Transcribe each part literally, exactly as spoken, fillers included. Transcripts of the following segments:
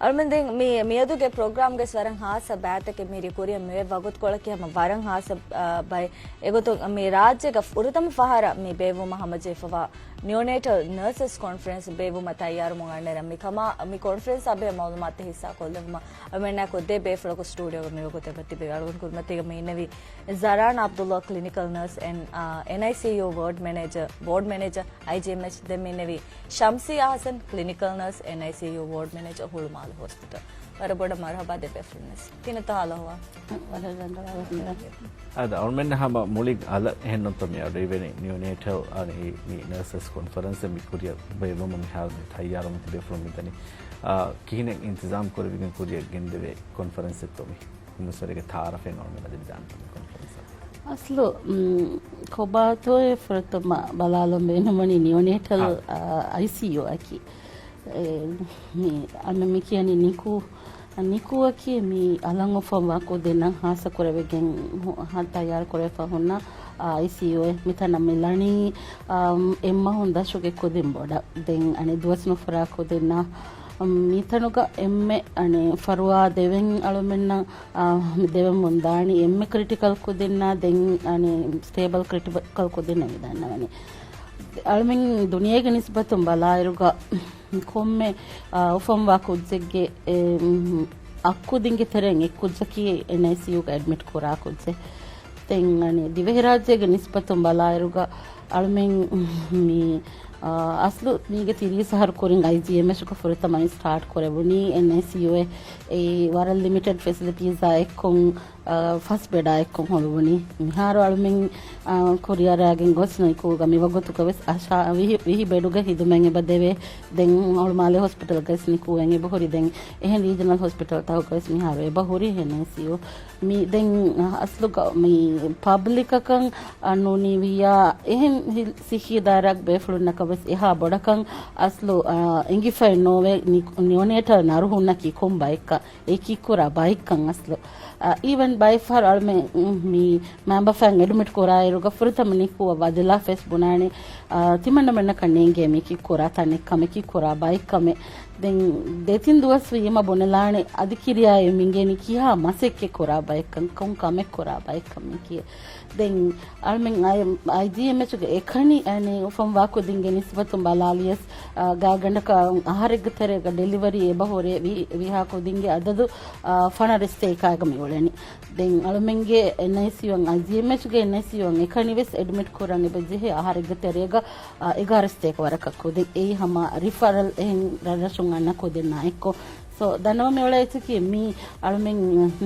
އަޅުމެން ދެން މި، މިއަދުގެ ޕްރޮގްރާމްގަސް ވަރަށް ހާއްސަ ބައިތަކެއް މިހިރީ ކުރިއަށް މިވެ ވަގުތުކޮޅަކީ ހަމަ ވަރަށް ހާއްސަ، އާ، ބައެއް. އެގޮތުން މި ރާއްޖޭގަ ފުރަތަމަ ފަހަރަށް މި ބޭއްވުމަށް ހަމަޖެހިފަވާ ނިއޯނޭޓަލް ނަރސަސް ކޮންފަރެންސް ބޭއްވުމަށް ތައްޔާރުމުން އަންނައިރަށް މިކަމާ، މި ކޮންފަރެންސާ ބެހޭ މައުލޫމާތުތައް ހިއްސާކޮށްލެއްވުމަށް އަޅުމެންނާ ކޮށްދޭ ބޭފުޅަކު ސްޓޫޑިއޯގަ މިވަގުތެއް ތިބެ އަޅުގަނޑު ކުރިމަތީގަ މި އިންނެވި ޒަރާން އަބްދުﷲ، ކްލިނިކަލް ނަރސް އެންޑް، އާ، އެންއައިސީޔޫ ވޯޑް މެނޭޖަރ، ވޯޑް މެނޭޖަރ، އައިޖީއެމްއެޗް. ދެން މި އިންނެވި ޝަމްސީ އަހަސަން، ކްލިނިކަލް ނަރސް، އެންއައިސީޔޫ ވޯޑް މެނޭޖަރ، ހުޅުމާލެ ހޮސްޕިޓަލް. ވަރަށް ބޮޑަށް މަރުހަބާ ދެ ބޭފުޅުންވެސް. ތިނަތަ ހާލަހުވާ؟ ވަރަށް ރަނގަޅު. އަދި އަޅުމެން ހަމަ މުޅި އަލަށް އެހެންނުތަ މި އަޑު އިވެނީ ނިއޯނޭޓަލް އަން އީ މި ނަރސަސް ކޮންފަރެންސެއް މި ކުރިއަށް ބޭއްވުމަށް މިހާރު މި ތައްޔާރުވަމުން ތިބޭފުޅުން މިދަނީ. އާ، ކިހިނެއް އިންތިޒާމް ކުރެވިގެން ކުރިއަށް ގެންދެވޭ ކޮންފަރެންސެއްތޯ މި؟ މިނުސްވެރިގެ ތައާރަފެއް އަޅުމެން އަދި މިދާން ކޮންފަރެންސް. އަސްލު، މް، ކޮބާތޯއޭ ފުރަތަމަ ބަލާލަން ބޭނުމަނީ ނިއޯނޭޓަލް، އާ. އާ، އައިސީޔޫ އަކީ. އެ، މި، އަޅުމެން މި ކިޔަނީ ނިކޫ. ނިކޫއަކީ މި އަލަށް އުފަންވާ ކުދިންނަށް ހާއްސަ ކުރެވިގެން ހު-، ހަ-، ތައްޔާރު ކުރެވިފަ ހުންނަ، އާ، އައިސީޔޫއެއް. މިތަނަށް މި ލަނީ، އާ، އެއްމަހުން ދަށުގެ ކުދިން ބޮޑަށް. ދެން އަނެއް ދުވަސް ނުފުރާ ކުދިންނަށް، މިތަނުގަ އެންމެ އަނެއް ފަރުވާ ދެވެން އަޅުމެންނަށް، އާ، ދެވެމުން ދާނީ އެންމެ ކްރިޓިކަލް ކުދިންނާ ދެން އަނެއް ސްޓޭބަލް ކްރިޓިކަލް ކުދިންނަށް މި ދަންނަވަނީ. އަޅުމެން ދުނިޔޭގެ ނިސްބަތުން ބަލާއިރުގަ ކޮންމެ، އާ، އުފަންވާ ކުއްޖެއްގެ، އެ، އަށް ކުދިންގެ ތެރެއިން އެއް ކުއްޖަކީ އެންއައިސީޔޫގަ އެޑްމިޓް ކުރާ ކުއްޖެއް. ދެން އަނެއް ދިވެހިރާއްޖޭގެ ނިސްބަތުން ބަލާއިރުގަ އަޅުމެން މި، އާ، އަސްލު މީގެ ތިރީސް އަހަރު ކުރިން އައިޖީއެމްއެޗުގަ ފުރަތަމަ ސްޓާޓް ކުރެވުނީ އެންއައިސީޔޫއެއް. އެއީ ވަރަށް ލިމިޓެޑް ފެސިލިޓީސްއާ އެއްކޮށް، އާ، ފަސް ބެޑާ އެއްކޮށް ހޮޅުވުނީ. މިހާރު އަޅުމެން، އާ، ކުރިއަރާގެން ގޮސް ނިކޫގަ މިވަގުތުގަވެސް އަށާ ވިހި، ވިހި ބެޑުގެ ހިދުމަތް އެބަ ދެވޭ. ދެން ހޮޅުމާލެ ހޮސްޕިޓަލްގަވެސް ނިކޫ އެބަ ހުރި. ދެން އެހެން ރީޖަނަލް ހޮސްޕިޓަލްތަކުގަވެސް މިހާރު އެބަ ހުރި އެންއައިސީޔޫ. މި ދެން އަސްލުގަ މި ޕަބްލިކަކަށް ނުނިވިޔާ އެހެން ހި-، ސިއްހީ ދާއިރާގެ ބޭފުޅުންނަކަށް ވެސް އެހާ ބޮޑަކަށް އަސްލު، އާ، އެނގިފައެއް ނޯވޭ ނި-، ނިއޯނޭޓަލް ނަރު ހުންނަކީ ކޮން ބައެއްކަން، އެ ކީއްކުރާ ބައެއްކަން އަސްލު. އާ، އީވެން ބައެއްފަހަރު އަޅުމެން، މް، މި މައިންބަފައިން އެޑްމިޓް ކުރާއިރުގަ ފުރަތަމަ ނިކޫއަށް ވަދެލާފަ ވެސް ބުނާނެ، އާ، ތިމަންނަމެންނަކަށް ނޭނގޭ މީ ކީއްކުރާ ތަނެއް ކަމެއް، ކީއްކުރާ ބައެއްކަމެއް. ދެން ދެތިން ދުވަސް ވީމަ ބުނެލާނެ އަދި ކިރިޔާއޭ މިނގޭނީ ކިހާ މަސައްކަތް ކުރާ ބައެއްކަން، ކޮން ކަމެއް ކުރާ ބައެއްކަން މި ކިޔޭ. ދެން އަޅުމެން އައި-، އައިޖީއެމްއެޗުގެ އެކަނި އަނެއް އުފަންވާ ކުދިންގެ ނިސްބަތުން ބަލާލިޔަސް، އާ، ގާތްގަނޑަކަށް އަހަރެއްގެ ތެރޭގަ ޑެލިވަރީ އެބަ ހުރޭ ވި-، ވީހާ ކުދިންގެ އަދަދު، އާ، ފަނަރަ ސްޓޭކާގަ މި އުޅެނީ. ދެން އަޅުމެންގެ އެންއައިސީޔޫއަށް، އައިޖީއެމްއެޗުގެ އެންއައިސީޔޫއަށް އެކަނި ވެސް އެޑްމިޓް ކުރަން އެބަ ޖެހޭ އަހަރެއްގެ ތެރޭގަ، އާ، އެގާރަ ސްޓޭކް ވަރަކަށް ކުދިން. އެއީ ހަމަ ރިފަރަލް އެހެން ރަށްރަށުން އަންނަ ކުދިންނާ އެއްކޮށް. ސޯ، ދަންނަވަން މި އުޅޭ އެއްޗަކީ މި އަޅުމެން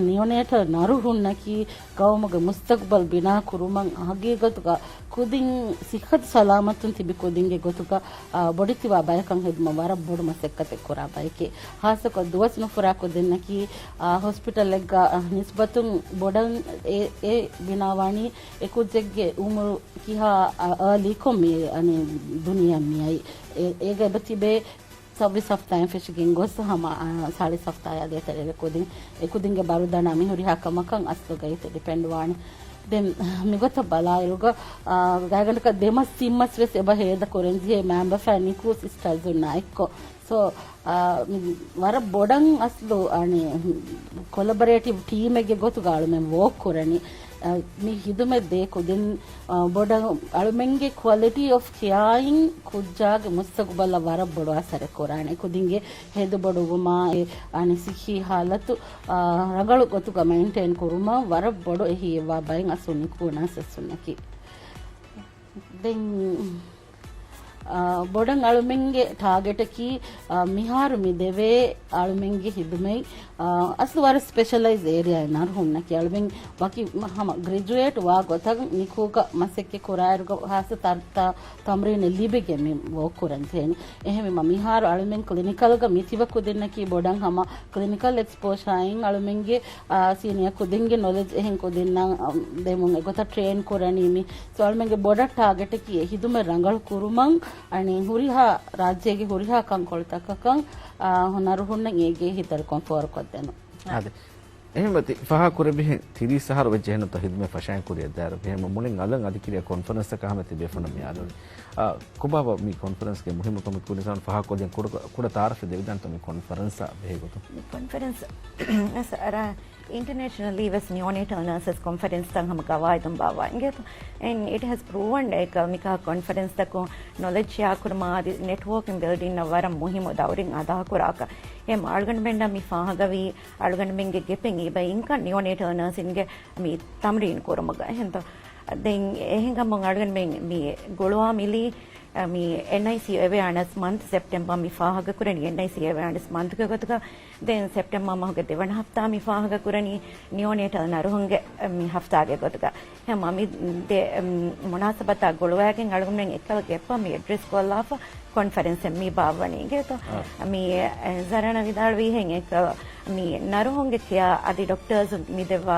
ނިއޯނޭޓަލް ނަރު ހުންނަކީ ގައުމުގެ މުސްތަގުބަލް ބިނާ ކުރުމަށް ހަގީގަތުގަ ކުދިން ސިއްހަތު ސަލާމަތުން ތިބި ކުދިންގެ ގޮތުގަ، އާ، ބޮޑެތިވާ ބަޔަކަށް ހެދުމަށް ވަރަށް ބޮޑު މަސައްކަތެއް ކުރާ ބައެކޭ. ހާއްސަކޮށް ދުވަސް ނުފުރާ ކުދިންނަކީ، އާ، ހޮސްޕިޓަލެއްގަ، އާ، ނިސްބަތުން ބޮޑަށް އެ، އެ ބިނާވާނީ އެ ކުއްޖެއްގެ އުމުރު ކިހާ، އާ، އާލީކޮށް މި އަނެއް ދުނިޔެއަށް މިއައީ. އެ، އޭގަ އެބަ ތިބޭ ސައްބީސް ހަފްތާއިން ފެށިގެން ގޮސް ހަމަ، އާ، ސާޅީސް ހަފްތާއާ ދޭތެރޭގެ ކުދިން، އެ ކުދިންގެ ބަރުދަނާ މި ހުރިހާ ކަމަކަށް އަސްލުގައި ޑިޕެންޑް ވާނެ. ދެން މިގޮތަށް ބަލާއިރުގަ، އާ، ގާތްގަނޑަކަށް ދެމަސް ތިންމަސް ވެސް އެބަ ހޭދަ ކުރަންޖެހޭ މައިންބަފައިން ނިކޫ ސިސްޓާޒުންނާ އެއްކޮށް. ސޯ، އާ، މި ވަރަށް ބޮޑަށް އަސްލު، އަނެއް، ކޮލަބަރޭޓިވް ޓީމެއްގެ ގޮތުގަ އަޅުމެން ވޯކް ކުރަނީ. އާ، މި ހިދުމަތް ދޭ ކުދިން، އާ، ބޮޑަށް އަޅުމެންގެ ކުއަލިޓީ އޮފް ކެއާއިން ކުއްޖާގެ މުސްތަގުބަލަށް ވަރަށް ބޮޑު އަސަރެއް ކުރާނެ. ކުދިންގެ ހެދުބޮޑުވުމާ، އެ، އަނެއް ސިއްހީ ހާލަތު، އާ، ރަނގަޅު ގޮތުގަ މެއިންޓެއިން ކުރުމަށް ވަރަށް ބޮޑު އެހީއެއްވާ ބައެއް އަސްލު ނިކޫ ނަރސަސް ހުންނަކީ. ދެން، އާ، ބޮޑަށް އަޅުމެންގެ ޓާގެޓަކީ، އާ، މިހާރު މި ދެވޭ އަޅުމެންގެ ހިދުމަތް، އާ، އަސްލު ވަރަށް ސްޕެޝަލައިޒް އޭރިއާއެއް ނަރު ހުންނަކީ. އަޅުމެން ވަކި ހަމަ ގްރެޖުއޭޓް ވާ ގޮތަށް ނިކޫގަ މަސައްކަތް ކުރާއިރުގަ ހާއްސަ ތަ-، ތަ-، ތަމްރީނެއް ލިބިގެން މި ވޯކް ކުރަން ޖެހެނީ. އެހެންވީމަ މިހާރު އަޅުމެން ކްލިނިކަލްގަ މި ތިބަ ކުދިންނަކީ ބޮޑަށް ހަމަ ކްލިނިކަލް އެކްސްޕޯޝާއިން އަޅުމެންގެ، އާ، ސީނިއާ ކުދިންގެ ނޮލެޖް އެހެން ކުދިންނަށް، އަ، ދެމުން އެގޮތަށް ޓްރޭން ކުރަނީ މި. ސޯ އަޅުމެންގެ ބޮޑަށް ޓާގެޓަކީ އެ ހިދުމަތް ރަނގަޅު ކުރުމަށް އަނެއް ހުރިހާ ރާއްޖޭގެ ހުރިހާ ކަންކޮޅުތަކަކަށް، އާ، ނަރު ހުންނަން އޭގެ ހިތަރުކަން ފޯރުކޮށްދޭނު. އާދެ. އެހެންވެ ތި ފާހަގަ ކުރެއްވިހެން ތިރީސް އަހަރު ވެއްޖެ އެހެންތޯ ހިދުމަތް ފަށައިން ކުރިއަށް ދާއިރު. އެހެންވެ މުޅިން އަލަށް އަދި ކިރިޔާ ކޮންފަރެންސްތަކަށް ހަމަ ތިބޭފުޅުންނަށް މި އާދަވި. އާ، ކޮބާބާ މި ކޮންފަރެންސްގެ މުހިއްމުކަމެއް ކުރިން ފާހަގަކޮށްދިން ކުޑަ، ކުޑަ ތައާރަފެއް ދެވިދާނެތޯ މި ކޮންފަރެންސާ ބެހޭ ގޮތުން؟ ކޮންފަރެންސް އަސް އަރާ އިންޓަރނޭޝަނަލީ ވެސް ނިއޯނޭޓަލް ނަރސަސް ކޮންފަރެންސްތައް ހަމަ ގަވާއިދުން ބާއްވާ އިނގޭތޯ. And it has proven އެކަ މިކަހަ ކޮންފަރެންސްތަކުން ނޮލެޖް ޝެއާ ކުރުމާ އަދި ނެޓްވޯކިން ބިލްޑިންއަށް ވަރަށް މުހިއްމު ދައުރެއް އަދާކުރާކަށް. އެހެން އަޅުގަނޑުމެންނަށް މި ފާހަގަވީ އަޅުގަނޑުމެންގެ ގެޕެއް އިބަ އިންކަން ނިއޯނޭޓަލް ނަރސިންގެ މި ތަމްރީން ކުރުމުގަ. އެހެންތޯ ދެން އެހެންކަމުން އަޅުގަނޑުމެން މި ގުޅުވާ މިލީ މި އެންއައިސީޔޫ އެވެއާނަސް މަންތް ސެޕްޓެމްބަރ މި ފާހަގަކުރަނީ އެންއައިސީޔޫ އެވެއާނަސް މަންތްގެ ގޮތުގަ. ދެން ސެޕްޓެމްބަރ މަހުގެ ދެވަނަ ހަފްތާ މި ފާހަގަކުރަނީ ނިއޯނޭޓަލް ނަރުހުންގެ މި ހަފްތާގެ ގޮތުގަ. ހަމަ މި ދެ މުނާސަބަތާ ގުޅުވައިގެން އަޅުގަނޑުމެން އެއްކަލަ ގެއްޕަށް މި އެޑްރެސް ކޮށްލާފަ ކޮންފަރެންސެއް މި ބާއްވަނީ އިނގޭތޯ. މި ޒަރަނަ ވިދާޅުވީހެން އެއްކަލަ މި ނަރުހުންގެ ކެއާ އަދި ޑޮކްޓާސް މި ދެއްވާ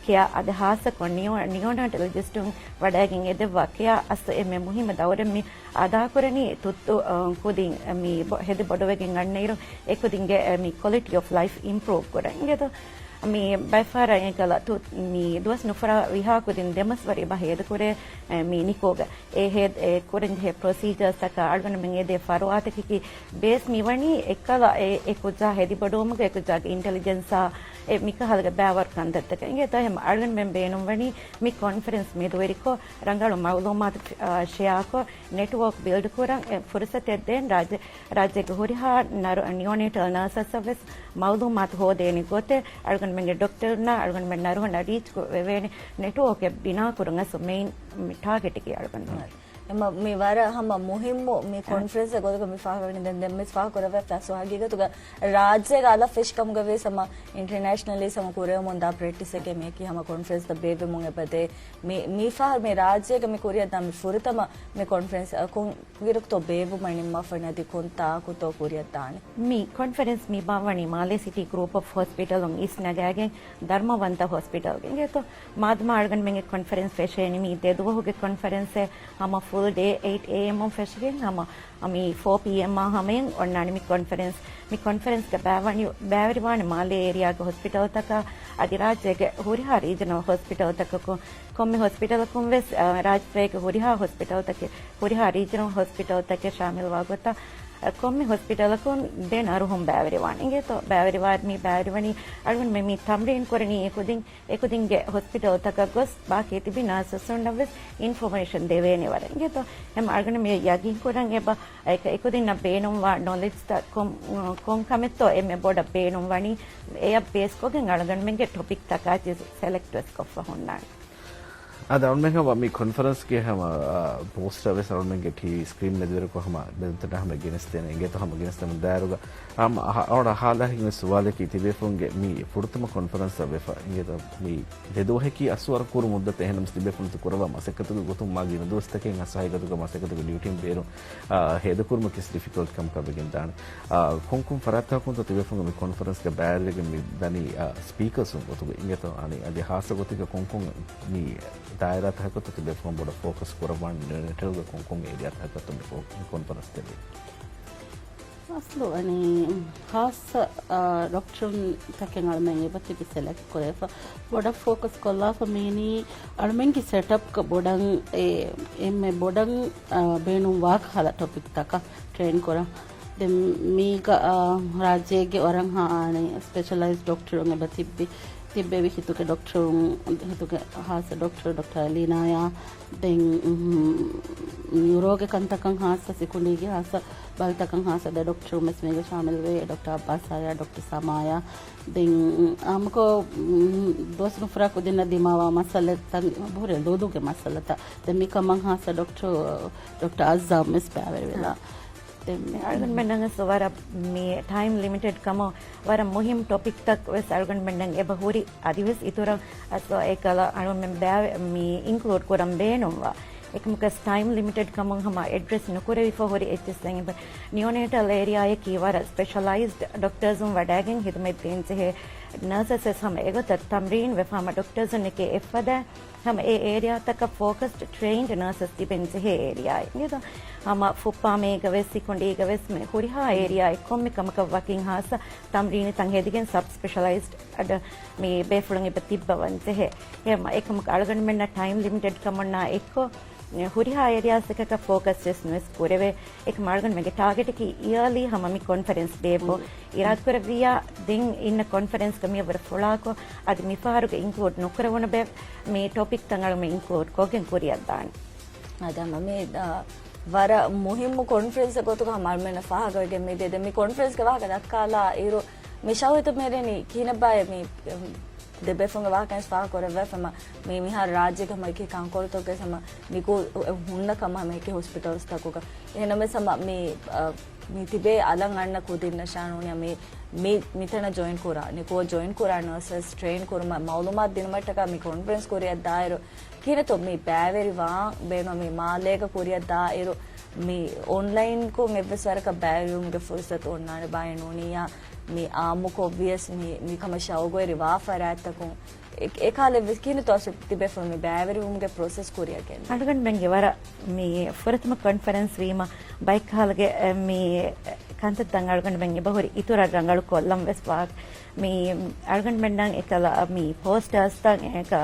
ކެއާ އަދި ހާއްސަކޮށް ނިއޯ، ނިއޯނޭޓަލޮޖިސްޓުން ވަޑައިގެން އެ ދެއްވާ ކެއާ އަސް އެންމެ މުހިއްމު ދައުރެއް މި އަދާކުރަނީ ތުއްތު، އަ، ކުދިން މި ބޮ-، ހެދި ބޮޑުވެގެން އަންނައިރު އެ ކުދިންގެ، އަ، މި ކޮލިޓީ އޮފް ލައިފް އިމްޕްރޫވް ކުރަން އިނގޭތޯ. މި ބައެއް ފަހަރަށް އެކަލަ ތު-، މި ދުވަސް ނުފުރާ ވިހާ ކުދިން ދެމަސް ވަރި އެބަ ހޭދަކުރޭ، އެ، މި ނިކޯގަ. އެ ހޭ-، އެ ކުރަންޖެހޭ ޕްރޮސީޖާސްތަކާ އަޅުގަނޑުމެން އެދޭ ފަރުވާތަކަކީ ބޭސް މިވަނީ އެއްކަލަ އެ، އެ ކުއްޖާ ހެދިބޮޑުވުމުގަ އެ ކުއްޖާގެ އިންޓެލިޖެންސާ އެ މިކަހަލަގެ ބައިވަރު ކަންތައްތަކަށް އިނގޭތޯ. އެހެން އަޅުގަނޑުމެން ބޭނުންވަނީ މި ކޮންފަރެންސް މެދުވެރިކޮށް ރަނގަޅު މައުލޫމާތު، އާ، ޝެއާކޮށް ނެޓްވޯކް ބިލްޑް ކުރަން އެ ފުރުސަތެއް ދޭން ރާއްޖެ، ރާއްޖޭގެ ހުރިހާ ނަރު-، ނިއޯނޭޓަލް ނަރސަސްއަށް ވެސް މައުލޫމާތު ހޯދޭނެ ގޮތެއް އަޅުގަނޑުމެންގެ ޑޮކްޓަރުންނާ އަޅުގަނޑުމެން ނަރުހުންނަށް ރީޗް ކުރެވޭނެ ނެޓްވޯކެއް ބިނާކުރުން އަސް މެއިން ޓާގެޓަކީ އަޅުގަނޑުމެން. އެމަ މި ވަރަށް ހަމަ މުހިއްމު މި އަ. ކޮންފަރެންސްގެ ގޮތުގަ މި ފާހަގަވަނީ ދެން، ދެން މި ފާހަގަކުރެވޭ ފަސް ހަގީގަތުގަ ރާއްޖޭގަ އަލަށް ފެށިކަމުގަ ވިޔަސް ހަމަ އިންޓަރނޭޝަނަލީ ހަމަ ކުރެވެމުން ދާ ޕްރެކްޓިސްއެކޭ މިއަކީ ހަމަ ކޮންފަރެންސްތައް ބޭއްވެމުން އެބަދޭ. މި، މި ފަހަރު މި ރާއްޖޭގަ މި ކުރިއަށްދާ މި ފުރަތަމަ މި ކޮންފަރެންސް، އަ، ކޮން ކުގިރަކުތޯ ބޭއްވުމަށް ނިންމާފަން އަދި ކޮންތާކުތޯ ކުރިއަށްދާނެ؟ މި ކޮންފަރެންސް މި ބާއްވަނީ މާލޭ ސިޓީ ގްރޫޕް އޮފް ހޮސްޕިޓަލުން އިސްނަގާގެން ދަރުމަވަންތަ ހޮސްޕިޓަލްގެ އިނގޭތޯ. މާދަމާ އަޅުގަނޑުމެންގެ ކޮންފަރެންސް ފެށޭނީ މި ދެދުވަހުގެ ކޮންފަރެންސެއް ހަމަ ފުލް ޑޭ އެއިޓް އޭއެމް ފެށިގެން ހަމަ މި ފޯ ޕީއެމް އާ ހަމަޔަށް އޮންނާނެ. މި ކޮންފަރެންސް، މި ކޮންފަރެންސްގަ ބައިވަނި، ބައިވެރިވާނެ މާލޭ އޭރިއާގެ ހޮސްޕިޓަލްތަކާ އަދި ރާއްޖޭގެ ހުރިހާ ރީޖަނަލް ހޮސްޕިޓަލްތަކަކުން، ކޮންމެ ހޮސްޕިޓަލަކުން ވެސް، އާ، ރާއްޖޭގެ ހުރިހާ ހޮސްޕިޓަލްތަކެއް، ހުރިހާ ރީޖަނަލް ހޮސްޕިޓަލްތަކެއް ޝާމިލްވާ ގޮތަށް، އާ، ކޮންމެ ހޮސްޕިޓަލަކުން ދެ ނަރުހުން ބައިވެރިވާނެ. އިނގޭތޯ، ބައިވެރިވާ، މި ބައިވެރިވަނީ އަޅުގަނޑުމެން މި ތަމްރީން ކުރަނީ އެކުދިން، އެކުދިންގެ ހޮސްޕިޓަލްތަކަށް ގޮސް ބާކީ ތިބި ނާސަސުންނަށް ވެސް އިންފޮމޭޝަން ދެވޭނެ ވަރަށް. އިނގޭތޯ، ހަމަ އަޅުގަނޑު މި ޔަގީން ކުރަން އެބަ އެކަ އެކުދިންނަށް ބޭނުންވާ ނޮލެޖްތައް ކޮން، ކޮން ކަމެއްތޯ އެންމެ ބޮޑަށް ބޭނުން ވަނީ، އެއަށް ބޭސްކޮށްގެން އަޅުގަނޑުމެންގެ ޓޮޕިކްތަކާ ސެލެކްޓް ވެސް ކޮށްފަ ހުންނާނެ. އަދި އަޅުމެން ހަމަ މި ކޮންފަރެންސްގެ ހަމަ، އާ، ޕޯސްޓަރ ވެސް އަޅުމެންގެ ޓީވީ ސްކްރީން މެދުވެރިކޮށް ހަމަ ބެލުންތަން ހަމަ ގެނެސްދޭނެ އިނގޭތޯ. ހަމަ ގެނެސްދެމުން ދާއިރުގަ ހަމަ އަ-، އަ-، އަޅުގަނޑަށް ހާލާ ހިނގުނު ސުވާލަކީ ތިބޭފުޅުންގެ މި ފުރަތަމަ ކޮންފަރެންސްއަށް ވެފަ އިނގޭތޯ މި ދެ ދުވަހަކީ އަސްވަރަށް ކުރު މުއްދަތެއް. އެހެންނަމަވެސް ތިބޭފުޅުން ތި ކުރައްވާ މަސައްކަތުގެ ގޮތުން މާ ގިނަ ދުވަސްތަކެއް ހަސަހައިގަތުގަ މަސައްކަތުގެ ޑިއުޓީން ބޭރުން، އާ، ހޭދަކުރުމަކީ ޑިފިކަލްޓް ކަމަކަށް ވެގެން ދާނެ. އާ، ކޮންކޮން ފަރާތްތަކުންތޯ ތިބޭފުޅުން މި ކޮންފަރެންސްގަ ބައިވެރިވެގެން މި ދަނީ، އާ، ސްޕީކަރސުން ގޮތުގަ އިނގޭތޯ އަނެއް އަދި ހާއްސަ ގޮތެއްގަ ކޮންކޮން މި ދާއިރާތަކަކަށްތޯ ތިބޭފުޅުން ބޮޑަށް ފޯކަސް ކުރައްވާނެ ނެޓްވޯކްގެ ކޮންކޮން އޭރިއާތަކަކަށްތޯ މި ކޮން-، މި ކޮންފަރެންސް ދެވޭ؟ އަސްލު ވަނީ ހާއްސަ، އާ، ޑޮކްޓަރުން ތަކެއް އަޅުމެން އެބަތިބި ސެލެކްޓް ކުރެވިފަ. ބޮޑަށް ފޯކަސް ކޮށްލާފަ މީނީ އަޅުމެންގެ ސެޓަޕްގަ ބޮޑަށް އެ، އެންމެ ބޮޑަށް، އާ، ބޭނުން ވާކަހަލަ ޓޮޕިކްތަކަށް ޓްރޭން ކުރަން. ދެން މީގަ، އާ، ރާއްޖޭގެ ވަރަށް ހާ-، އާނެ ސްޕެޝަލައިޒް ޑޮކްޓަރުން އެބަ ތިއްބި، ތިއްބެވި ހިތުގެ ޑޮކްޓަރުން، ހިތުގެ ހާއްސަ ޑޮކްޓަރު ޑޮކްޓަރ އަލީނާޔާ، ދެން، އުހު، ނިއުރޯގެ ކަންތަކަށް ހާއްސަ، ސިކުނޑީގެ ހާއްސަ ބަލިތަކަށް ހާއްސަ ދެ ޑޮކްޓަރުން ވެސް މީގަ ޝާމިލްވޭ، ޑޮކްޓަރ އައްބާސާޔާ، ޑޮކްޓަރ ސަމާޔާ. ދެން، އާއްމުކޮށް، ދުވަސް ނުފުރާ ކުދިންނަށް ދިމާވާ މައްސަލަތައް ހުރެ ލުދުގެ މައްސަލަތައް. ދެން މިކަމަށް ހާއްސަ ޑޮކްޓަރ، ޑޮކްޓަރ އައްޒާމް ވެސް ބައިވެރިވެލާ. ދެން މި އަޅުގަނޑުމެންނަށް ވަރަށް މި ޓައިމް ލިމިޓެޑް ކަމަށް ވަރަށް މުހިންމު ޓޮޕިކްތައް ވެސް އަޅުގަނޑުމެންނަށް އެބަ ހުރި އަދިވެސް އިތުރަށް އަސް އެކަލަ އަޅުމެން ބައި-، މި އިންކްލޫޑް ކުރަން ބޭނުންވާ. އެކަމަކަސް ޓައިމް ލިމިޓެޑް ކަމުން ހަމަ އެޑްރެސް ނުކުރެވިފަ ހުރި އެއްޗިސް ދެން އެބަ ނިއޯނޭޓަލް އޭރިއާއަކީ ވަރަށް ސްޕެޝަލައިޒްޑް ޑޮކްޓަރސުން ވަޑައިގެން ހިދުމަތް ދޭންޖެހޭ ނަރސަސް ވެސް ހަމަ އެގޮތަށް ތަމްރީން ވެފަ ހަމަ ޑޮކްޓަރސުންނެކޭ އެއްފަދަ ހަމަ އެ އޭރިއާތަކަށް ފޯކަސްޑް ޓްރެއިންޑް ނާސަސް ތިބެން ޖެހޭ އޭރިއާއެއް. އިނގޭތޯ؟ ހަމަ ފުއްޕާމޭގަ ވެސް ސިކުނޑީގަ ވެސް މި ހުރިހާ އޭރިއާއެއް ކޮންމެ ކަމަކަށް ވަކިން ހާއްސަ ތަމްރީނުތައް ހެދިގެން ސަބް ސްޕެޝަލައިޒްޑް އަޑަށް މި ބޭފުޅުން އެބަ ތިއްބަވަން ޖެހޭ. އެހެން އެކަމަކު އަޅުގަނޑުމެންނަށް ޓައިމް ލިމިޓެޑް ކަމުންނާ އެއްކޮށް، ހުރިހާ އޭރިއާސް އެކަކަށް ފޯކަސް ވެސް ނުވެސް ކުރެވޭ. އެކަމަކު އަޅުގަނޑުމެންގެ ޓާގެޓަކީ އިއާލީ ހަމަ މި ކޮންފަރެންސް ބޭއްވުން. އިރާދަކުރެއްވިއްޔާ ދެން އިންނަ ކޮންފަރެންސްގަ މިއަށްވުރެ ފުޅާކޮށް އަދި މިފަހަރުގެ އިންކްލޫޑް ނުކުރެވުނު ބޭ މި ޓޮޕިކްތައް އަޅުގަނޑު އިންކްލޫޑް ކޮށްގެން ކުރިއަށްދާނެ. އާދެ، ހަމަ މި، އާ، ވަރަށް މުހިއްމު ކޮންފަރެންސް ގޮތުގަ ހަމަ އަޅުމެންނަށް ފާހަގަވެގެން މިދިޔަ. ދެން މި ކޮންފަރެންސްގެ ވާހަކަ ދައްކާލާ އިރު، މި ޝައުހިތު މެރެނީ ކިހިނެއްބާއޭ މި، ދެބޭފުޅުންގެ ވާހަކައިން ފާހަގަކުރެއްވި ހަމަ މި މިހާރު ރާއްޖޭގަ ހަމަ އެކި ކަންކޮޅުތަކުގެ ހަމަ ނިކޫ ހުންނަ ކަމަށް ހަމަ އެކި ހޮސްޕިޓަލްސްތަކުގަ. އެހެންނަމަވެސް ހަމަ މި، އަ، މި ތިބޭ އަލަށް އަންނަ ކުދިންނަށާ ނޫނީ މި، މި، މިތަނަށް ޖޮއިން ކުރާ، ނިކޯ ޖޮއިން ކުރާ ނަރސަސް ޓްރެއިން ކުރުމަށް މައުލޫމާތު ދިނުމަށްޓަކާ މި ކޮންފަރެންސް ކުރިއަށްދާއިރު، ކިހިނެއްތޯ މި ބައިވެރިވާން ބޭނުން މި މާލޭގަ ކުރިއަށްދާއިރު، މި އޮންލައިންކޮށް އެއްވެސް ވަރަކަށް ބައިވެރިވުމުގެ ފުރުސަތު އޮންނާނެ ބާއޭ ނޫނިއްޔާ، މި އާއްމުކޮށްވިޔަސް މި، މިކަމަށް ޝައުގުވެރިވާ ފަރާތްތަކުން އެ، އެކާލަ އެއްވެސް ކިހިނެއްތޯ ތިބޭފުޅުން މި ބައިވެރިވުމުގެ ޕްރޮސެސް ކުރިއަށް ގެންދަނީ؟ އަޅުގަނޑުމެންގެ ވަރަށް މި ފުރަތަމަ ކޮންފަރެންސް ވީމަ ބައެއްކަހަލަގެ، އެ، މި ކަންތައްތައް އަޅުގަނޑުމެން އެބަހުރި އިތުރަށް ރަނގަޅު ކޮށްލަން ވެސް ވާ. މި އަޅުގަނޑުމެންނަށް އެކަލަ މި ޕޯސްޓާސްތައް އެކަ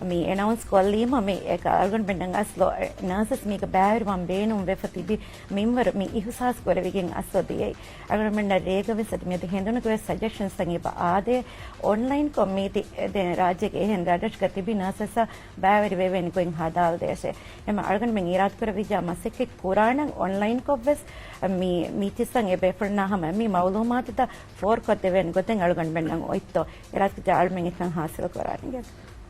މި އެނައުންސް ކޮށްލީމަ މި އެކަ އަޅުގަނޑުމެންނަށް އަސްލު ނާސަސް މީގަ ބައިވެރިވާން ބޭނުން ވެފަ ތިބި މިންވަރު މި އިހުސާސް ކުރެވިގެން އަސްލު ދިޔައީ. އަޅުގަނޑުމެންނަށް ރޭގަ ވެސް އަދި މިއަދު ހެނދުނުގަ ވެސް ސަޖެޝަންސްތައް އެބަ އާދޭ. އޮންލައިންކޮށް މީތި ދެން ރާއްޖޭގެ އެހެން ރަށްރަށުގަ ތިބި ނާސަސްއަށް ބައިވެރިވެވޭނެ ގޮތް ހަދާލަދޭށޭ. އެމަ އަޅުގަނޑުމެން އިރާދަކުރެއްވިއްޔާ މަސައްކަތް ކުރާނަން އޮންލައިންކޮށްވެސް މި މީތިސްއަށް އެ ބޭފުޅުންނާ ހަމަ މި މައުލޫމާތުތައް ފޯރުކޮށްދެވޭނެ ގޮތެއް އަޅުގަނޑުމެންނަށް އޮތްތޯ އިރާދަކުރެއްވިއްޔާ އަޅުމެން އެކަން ހާސިލު ކުރާނެ.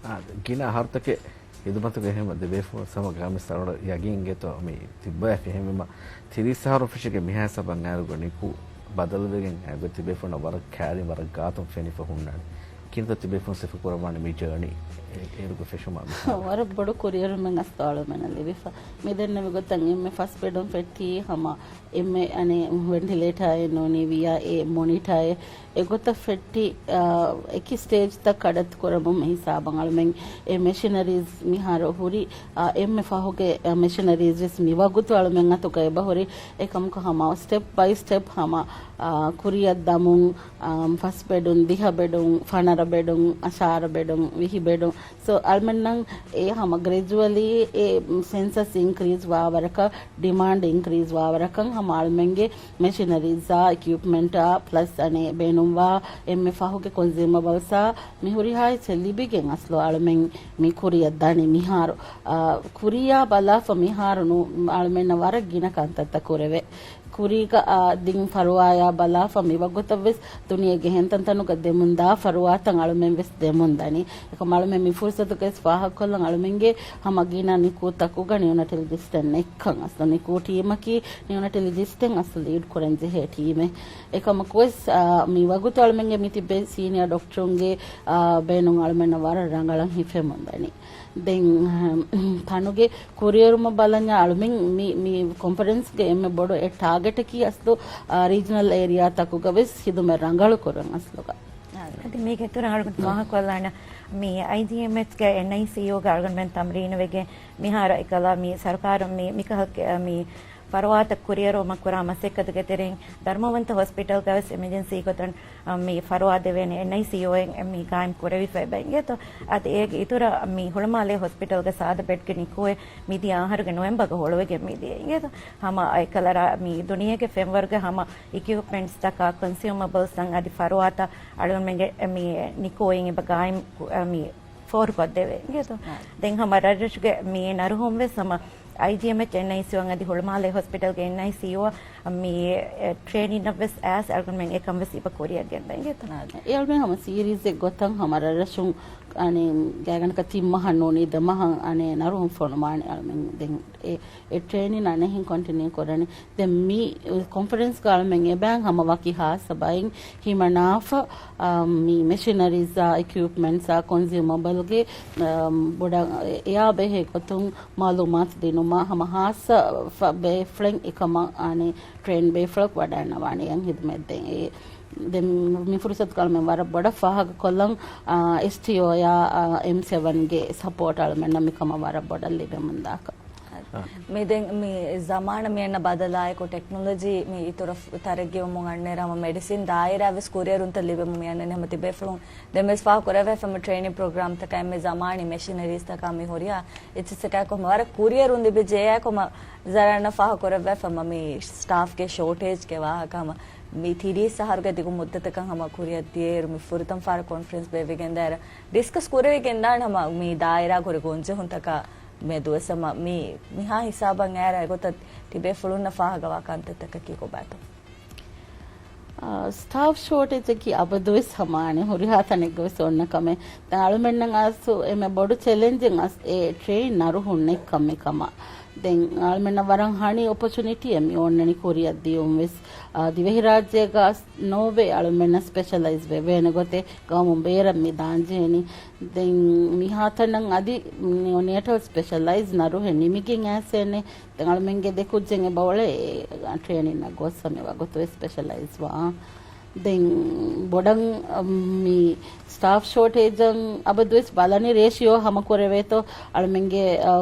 އާ، ގިނަ އަހަރުތަކެއް ހިދުމަތުގެ ހެމަ ދެބޭފުޅުން ސަމަ ގާމިސް އަޅުގަނޑަށް ޔަގީން އިނގޭތޯ މި ތިއްބަޔަށް ފެހެންވީމަ ތިރީސް އަހަރު ފެށިގެން މިހާ ހިސާބަށް އައިރުގަ ނިކޫ ބަދަލުވެގެން އައިގޮތް ތިބޭފުޅުންނަށް ވަރަށް ކައިރިން ވަރަށް ގާތުން ފެނިފަ ހުންނާނެ. ކިހިނެއްތޯ ތިބޭފުޅުން ސިފަކުރައްވާނެ މި ޖާނީ އޭރުގަ ފެށުމާ މިސާލަށް؟ ވަރަށް ބޮޑު ކުރިއެރުމެއް އަސްލު އަޅުމެންނަށް ލިބިފަ. މި ދެންނެވި ގޮތަށް އެންމެ ފަސް ބެޑުން ފެއްޓީ ހަމަ އެންމެ އަނެއް ވެންޓިލޭޓާއެއް ނޫނީ ވިއާ އޭ މޮނިޓާއެއް އެގޮތަށް ފެއްޓި، އާ، އެކި ސްޓޭޖްތައް ކަޑައްތު ކުރަމުން މި ހިސާބަށް އަޅުމެން އެ މެޝިނަރީޒް މިހާރު ހުރި، އާ، އެންމެ ފަހުގެ، އާ، މެޝިނަރީޒް ވެސް މި ވަގުތު އަޅުމެން އަތުގަ އެބަހުރި. އެކަމަކު ހަމަ ސްޓެޕް ބައި ސްޓެޕް ހަމަ، އާ، ކުރިއަށް ދަމުން، އާ، ފަސް ބެޑުން، ދިހަ ބެޑުން، ފަނަރަ ބެޑުން، އަށާރަ ބެޑުން، ވިހި ބެޑުން. ސޯ، އަޅުމެންނަށް އެ ހަމަ ގްރެޖުއަލީ އެ ސެންސަސް އިންކްރީޒް ވާވަރަކަށް، ޑިމާންޑް އިންކްރީޒް ވާވަރަކަށް ހަމަ އަޅުމެންގެ މެޝިނަރީޒާ، އިކްއިޕްމަންޓާ، ޕްލަސް އަނެއް ބޭނުންވާ އެންމެ ފަހުގެ ކޮންޒިއުމަބަލްސާ މި ހުރިހާ އެއްޗެއް ލިބިގެން އަސްލު އަޅުމެން މި ކުރިއަށް ދަނީ މިހާރު. އާ، ކުރިއާ ބަލާފަ މިހާރު ނު-، އަޅުމެންނަށް ވަރަށް ގިނަ ކަންތައްތައް ކުރެވޭ. ކުރީގަ، އާ، ދިން ފަރުވާޔާ ބަލާފަ މި ވަގުތަށްވެސް ދުނިޔޭގެ ހެންތަންތަނުގަ ދެމުންދާ ފަރުވާތައް އަޅުމެން ވެސް ދެމުން ދަނީ. އެކަމް އަޅުމެން މި ފުރުސަތުގައި ވެސް ފާހަގަކޮށްލަން އަޅުމެންގެ ހަމަ ގިނަ ނިކޫތަކުގަ ނިއުނަޓަލިޖިސްޓެއް ނެތްކަން. އަސްލު ނިކޫ ޓީމަކީ ނިއުނަޓަލިޖިސްޓެއް އަސްލު ލީޑް ކުރަން ޖެހޭ ޓީމެއް. އެކަމަކުވެސް، އާ، މި ވަގުތު އަޅުމެންގެ މި ތިބޭ ސީނިއާ ޑޮކްޓަރުންގެ، އާ، ބޭނުން އަޅުމެންނަށް ވަރަށް ރަނގަޅަށް ހިފެމުން ދަނީ. ދެން، ތަނުގެ ކުރިއެރުމަށް ބަލަންޏާ އަޅުމެން މި، މި ކޮންފަރެންސްގެ އެންމެ ބޮޑު އެއް ޓާގެޓަކީ އަސްލު، އާ، ރީޖަނަލް އޭރިއާތަކުގަ ވެސް ހިދުމަތް ރަނގަޅު ކުރުން އަސްލުގަ. އަދި މީގެ އިތުރަށް އަޅުގަނޑު ފާހަގަކޮށްލާނަ މި އައިޖީއެމްއެޗްގެ އެންއައިސީޔޫގަ އަޅުގަނޑުމެން ތަމްރީނުވެގެން މިހާރު އެކަލާ މި ސަރުކާރުން މި، މިކަހަލަ މި ފަރުވާތައް ކުރިއެރުވުމަށް ކުރާ މަސައްކަތުގެ ތެރެއިން ދަރުމަވަންތަ ހޮސްޕިޓަލްގަ ވެސް އެމަޖެންސީ ގޮތުން މި ފަރުވާ ދެވޭނެ އެންއައިސީޔޫއެއް މި ގާއިމް ކުރެވިފައި ބައިނގޭތޯ. އަދި އޭގެ އިތުރަށް މި ހުޅުމާލޭ ހޮސްޕިޓަލްގެ ސާދަ ބެޑްގެ ނިކޯއެއް މިދިޔަ އަހަރުގެ ނޮވެމްބަރުގަ ހުޅުވިގެން މިދިޔަ އިނގޭތޯ. ހަމަ އެކަލަރާ މި ދުނިޔޭގެ ފެންވަރުގެ ހަމަ އިކްއިޕްމަންޓްސްތަކާ ކޮންސިއުމަބަލްސްތައް އަދި ފަރުވާތައް އަޅުގަނޑުމެންގެ މި ނިކޯއިން އެބަ ގާއިމް ކު-، މި ފޯރުކޮށްދެވޭ އިނގޭތޯ. ދެން ހަމަ ރަށްރަށުގެ މި ނަރުހުން ވެސް ހަމަ އައިޖީއެމްއެޗް އެންއައިސީޔޫއަށް އަދި ހުޅުމާލޭ ހޮސްޕިޓަލްގެ އެންއައިސީޔޫއަށް މި ޓްރޭނިންއަށް ވެސް އައިސް އަޅުގަނޑުމެން އެކަން ވެސް އެބަ ކުރިއަށް ގެންދަން އިނގޭތޯ. އެ އަޅުމެން ހަމަ ސީރީޒެއް ގޮތަށް ހަމަ ރަށްރަށުން އަނެއް ގާތްގަނޑަކަށް ތިން މަހަށް ނޫނީ ދެ މަހަށް އަނެއް ނަރުހުން ފޮނުވާނެ އަޅުމެން ދެން އެ، އެ ޓްރޭނިން އަނެއްހެން ކޮންޓިނިއު ކުރަނީ. ދެން މި ކޮންފަރެންސްގަ އަޅުމެން އެބައިން ހަމަ ވަކި ހާއްސަ ބައިން ހިމަނާފަ، އާ، މި މެޝިނަރީޒާ، އިކްއިޕްމަންޓްސާ، ކޮންސިއުމަބަލްގެ، އާ، ބޮޑަށް އެއާ ބެހޭ ގޮތުން މައުލޫމާތު ދިނުމަށް ހަމަ ހާއްސަ ފަ-، ބޭފުޅެއް އެކަމަށް އަނެއް ޓްރޭން ބޭފުޅަކު ވަޑައިގަންނަވާނެ އެހެން ހިދުމަތް ދޭން. އެ ދެން މި ފުރުސަތުގަ އަޅުމެން ވަރަށް ބޮޑަށް ފާހަގަކޮށްލަން، އާ، އެސްޓީއޯއާ، އާ، އެމް ސެވަންގެ ސަޕޯޓް އަޅުމެންނަށް މިކަމަށް ވަރަށް ބޮޑަށް ލިބެމުންދާކަށް. މި ދެން މި ޒަމާނަށް މި އަންނަ ބަދަލާއެކު ޓެކްނޮލޮޖީ މި އިތުރަށް ތަރައްގީވަމުން އަންނައިރު ހަމަ މެޑިސިން ދާއިރާ ވެސް ކުރިއެރުންތައް ލިބެމުން މި އަންނަނީ ހަމަ ތިބޭފުޅުން ދެން ވެސް ފާހަގަކުރެވޭ ހަމަ ޓްރޭނިން ޕްރޮގްރާމްތަކާ އެންމެ ޒަމާނީ މެޝިނަރީސްތަކާ މި ހުރިހާ އެއްޗިއްސަކާއެކު ހަމަ ވަރަށް ކުރިއެރުން ލިބިއްޖެ. އެއާއެކު ހަމަ ޒަރާންނަށް ފާހަގަކުރެވޭ ހަމަ މި ސްޓާފްގެ ޝޯޓޭޖްގެ ވާހަކަ ހަމަ މި ތިރީސް އަހަރުގެ ދިގު މުއްދަތަކަށް ހަމަ ކުރިއަށް ދިޔައިރު މި ފުރަތަމަ ފަހަރަށް ކޮންފަރެންސް ބޭއްވިގެންދާއިރަށް ޑިސްކަސް ކުރެވިގެންދާނެ ހަމަ މި ދާއިރާގަ ހުރި ގޮންޖެހުންތަކާ މެދުވެސް ހަމަ މި މިހާ ހިސާބަށް އައިރަށް އެގޮތަށް ތިބޭފުޅުންނަށް ފާހަގަވާ ކަންތައްތަކަކީ ކޮބާތޯ؟ އާ، ސްޓާފް ޝޯޓޭޖަކީ އަބަދުވެސް ހަމަ އަނެއް ހުރިހާ ތަނެއްގަވެސް އޮންނަ ކަމެއް. ދެން އަޅުމެންނަށް އަސް އެންމެ ބޮޑު ޗެލެންޖެއް އަސް އެ ޓްރޭން ނަރުހުންނެއްކަމެއް ކަމަށް. ދެން އަޅުމެންނަށް ވަރަށް ހަނި އޮޕޮޗުނިޓީއެއް މި އޮންނަނީ ކުރިއަށް ދިޔުން ވެސް. އާ، ދިވެހިރާއްޖޭގަ އަސް ނޯވޭ އަޅުމެންނަށް ސްޕެޝަލައިޒް ވެވޭނެ ގޮތެއް ގައުމުން ބޭރަށް މި ދާންޖެހެނީ. ދެން މިހާތަނަށް އަދި ނިއޯނޭޓަލް ސްޕެޝަލައިޒް ނަރުހެއް ނިމިގެން އައިސް އެންނެ. ދެން އަޅުމެންގެ ދެ ކުއްޖެއް އެބައުޅޭ ޓްރޭނިންއަށް ގޮސް ހަމަ ވަގުތު ވެސް ސްޕެޝަލައިޒް ވާ. ދެން ބޮޑަށް، އަ، މި ސްޓާފް ޝޯޓޭޖަށް އަބަދުވެސް ބަލަނީ ރޭޝިއޯ ހަމަކުރެވޭތޯ އަޅުމެންގެ، އަ،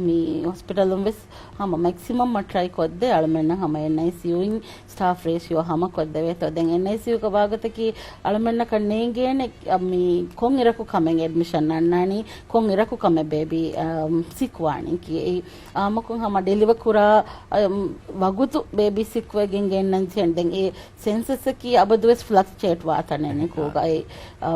މި ހޮސްޕިޓަލުން ވެސް ހަމަ މެކްސިމަމް އަށް ޓްރައި ކޮށްދޭ އަޅުމެންނަށް ހަމަ އެންއައިސީޔޫއިން ސްޓާފް ރޭޝިއޯ ހަމަކޮށްދެވޭތޯ. ދެން އެންއައިސީޔޫގަ ވާގޮތަކީ އަޅުމެންނަކަށް ނޭނގޭނެ، އަ، މި ކޮން އިރަކު ކަމެއް އެޑްމިޝަން އަންނާނީ، ކޮން އިރަކު ކަމެއް ބޭބީ، އަ، ސިކް ވާނީ ކިޔެއީ. އާއްމުކޮށް ހަމަ ޑެލިވަ ކުރާ، އަ، ވަގުތު ބޭބީ ސިކް ވެގެން ގެންނަން ޖެހެން. ދެން އެ ސެންސަސްއަކީ އަބަދުވެސް ފްލަކްޗުއޭޓް ވާތަނެއް ނިކުގައި، އަ،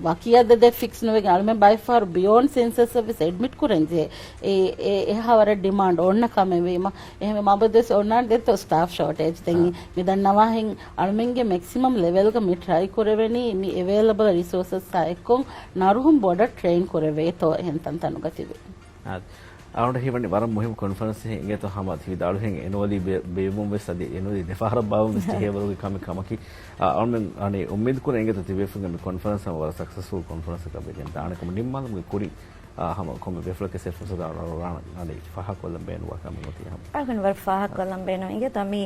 ވަކި އަދަދެއް ފިކްސް ނުވެގެން އަޅުމެން ބައެއްފަހަރު ބިޔޯންޑް ސެންސަސްއަށް ވެސް އެޑްމިޓް ކުރަންޖެހޭ. އެ، އެ، އެހާ ވަރަށް ޑިމާންޑް އޮންނަ ކަމެއް ވީމަ، އެހެންވީމަ އަބަދުވެސް އޮންނާނެ ދެއްތޯ ސްޓާފް ޝޯޓޭޖް. ދެން އާ. މި ދަންނަވާހެން އަޅުމެންގެ މެކްސިމަމް ލެވެލްގަ މި ޓްރައި ކުރެވެނީ މި އެވޭލަބަލް ރިސޯސަސްއާ އެއްކޮށް ނަރުހުން ބޮޑަށް ޓްރެއިން ކުރެވޭތޯ އެހެން ތަންތަނުގަ ތިބެ. އާ. އަޅުގަނޑަށް ހީވަނީ ވަރަށް މުހިއްމު ކޮންފަރެންސް އެއް އިނގޭތޯ ހަމަ ތި ވިދާޅުވިހެން އެންއޯލީ ބޭ-، ބޭއްވުން ވެސް އަދި އެންއޯލީ ދެފަހަރަށް ބާއްވުން ވެސް ޖެހޭ ވަރުގެ ކަމެއް ކަމަކީ. އާ، އަޅުމެން އަނެއް އުއްމީދު ކުރަން އިނގޭތޯ ތިބޭފުޅުންގެ މި ކޮންފަރެންސް ހަމަ ވަރަށް ސަކްސެސްފުލް ކޮންފަރެންސްއަކަށް ވެގެން ދާނެކަމަށް ނިންމާލުމުގެ ކުރިން، އާ، ހަމަ ކޮންމެ ބޭފުޅަކަށް އެ ފުރުސަތު އަޅުގަނޑު އަނެއް ފާހަގަކޮށްލަން ބޭނުންވާ ކަމެއް އޮތީ ހަމަ. އަޅުގަނޑު ވަރަށް ފާހަގަކޮށްލަން ބޭނުން އިނގޭތޯ މި،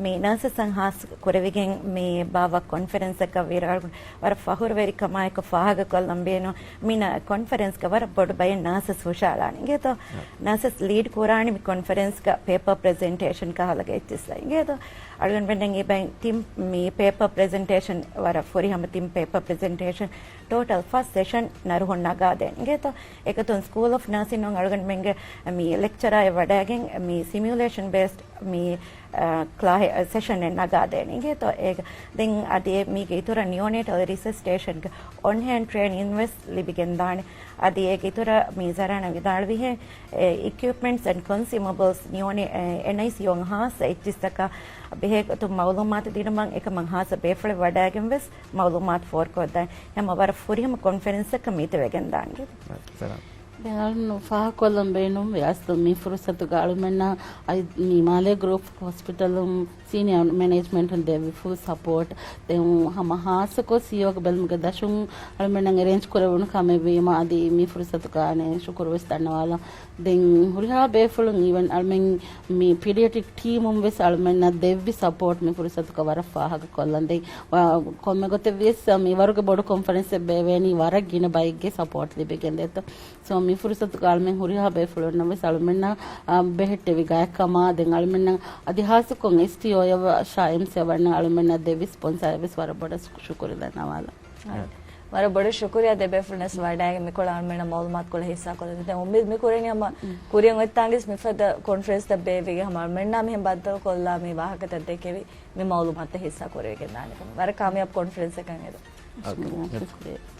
މި ނާސަސްއަށް ހާސް ކުރެވިގެން މި ބާއްވާ ކޮންފަރެންސަކަށް ވީއިރު އަޅުގަނޑު ވަރަށް ފަހުރުވެރިކަމާއެކު ފާހަގަކޮށްލަން ބޭނުން. މި ނަ-، ކޮންފަރެންސްގަ ވަރަށް ބޮޑު ބައެއް ނާސަސް ހުށަހަޅާނެ އިނގޭތޯ. އަ. ނާސަސް ލީޑް ކުރާނީ މި ކޮންފަރެންސްގަ ޕޭޕަރ ޕްރެޒެންޓޭޝަން ކަހަލަ އެއްޗިއްސަށް އިނގޭތޯ. އަޅުގަނޑުމެން އެބައި ތިން މި ޕޭޕަރ ޕްރެޒެންޓޭޝަން ވަރަށް ފުރިހަމަ ތިން ޕޭޕަރ ޕްރެޒެންޓޭޝަން ޓޯޓަލް ފަސް ސެޝަން ނަރުހުން ނަގާދޭނެ އިނގޭތޯ. އެގޮތުން ސްކޫލް އޮފް ނާސިން އަޅުގަނޑުމެންގެ މި ލެކްޗަރާއެއް ވަޑައިގެން މި ސިމިއުލޭޝަން ބޭސްޑް މި، އަ، ކްލާހެއް، ސެޝަނެއް ނަގާދޭނެ އިނގޭތޯ. އޭގަ ދެން އަދި މީގެ އިތުރަށް ނިއޯނޭޓަލް ރިސަސްޓޭޝަންގެ އޮން ހޭންޑް ޓްރޭނިން ވެސް ލިބިގެންދާނެ. އަދި އޭގެ އިތުރަށް މި ޒަރާނަ ވިދާޅުވިހެން، އެ، އިކްއިޕްމަންޓްސް އެންޑް ކޮންސިއުމަބަލްސް ނިއޯނޭ-، އެ، އެންއައިސީޔޫއަށް ހާއްސަ އެއްޗިއްސަކާ ބެހޭގޮތުން މައުލޫމާތު ދިނުމަށް އެކަމަށް ހާއްސަ ބޭފުޅެއް ވަޑައިގެން ވެސް މައުލޫމާތު ފޯރުކޮށްދާނެ. ހަމަ ވަރަށް ފުރިހަމަ ކޮންފަރެންސަކަށް މިތިބެގެންދާނެ. ދެން އަޅުން ފާހަގަކޮށްލަން ބޭނުންވި އަސްލު މި ފުރުސަތުގަ އަޅުމެންނަށް އައި-، މި މާލޭ ގްރޫޕް ހޮސްޕިޓަލުން ސީނިއާ މެނޭޖްމަންޓުން ދެއްވި ފުލް ސަޕޯޓް. ދެން ހަމަ ހާއްސަކޮށް ސީއީއޯގެ ބެލުމުގެ ދަށުން އަޅުމެންނަށް އެރޭންޖް ކުރެވުނު ކަމެއްވީމަ އަދި މި ފުރުސަތުގަ އަނެއް ޝުކުރު ވެސް ދަންނަވާލަން. ދެން ހުރިހާ ބޭފުޅުން އީވެން އަޅުމެން މި ޕީޑިއެޓްރިކް ޓީމުން ވެސް އަޅުމެންނަށް ދެއްވި ސަޕޯޓް މި ފުރުސަތުގަ ވަރަށް ފާހަގަކޮށްލަން. ދެން ވަ-، ކޮންމެ ގޮތެއް ވިޔަސް މި ވަރުގެ ބޮޑު ކޮންފަރެންސެއް ބޭއްވޭނީ ވަރަށް ގިނަ ބައެއްގެ ސަޕޯޓް ލިބިގެން ދޭތޯ. ސޯ މި ފުރުސަތުގަ އަޅުމެން ހުރިހާ ބޭފުޅުންނަށް ވެސް އަޅުމެންނަށް، އާ، ބެހެއްޓެވި ގާތްކަމާ، ދެން އަޅުމެންނަށް އަދި ހާއްސަކޮށް އެސްޓީއޯއަށް ޝާ އެމްސީއަށް ވަންނަ އަޅުމެންނަށް ދެއްވި ސްޕޮންސާއަށް ވެސް ވަރަށް ބޮޑަށް ޝުކުރު ދަންނަވާލަން. އާ. ވަރަށް ބޮޑަށް ޝުކުރިއްޔާ ދެބޭފުޅުންނަށް ވަޑައިގެން މިކޮޅަށް އަޅުމެންނަށް މައުލޫމާތުކޮޅެއް ހިއްސާކޮށްލަން. ދެން އުއްމީދު މި ކުރަނީ ހަމަ ކުރިއަށް އޮތްތާނގެސް މިފަދަ ކޮންފަރެންސްތައް ބޭއްވިގެން ހަމަ އަޅުމެންނާ މިހެން ބައްދަލުކޮށްލާ މި ވާހަކަތައް ދެކެވި މި މައުލޫމާތުތައް ހިއްސާ ކުރެވިގެން ދާނެ ކަމަށް. ވަރަށް ކާމިޔާބު ކޮންފަރެންސަކަށް އެދުން. ޝުކުރިއްޔާ.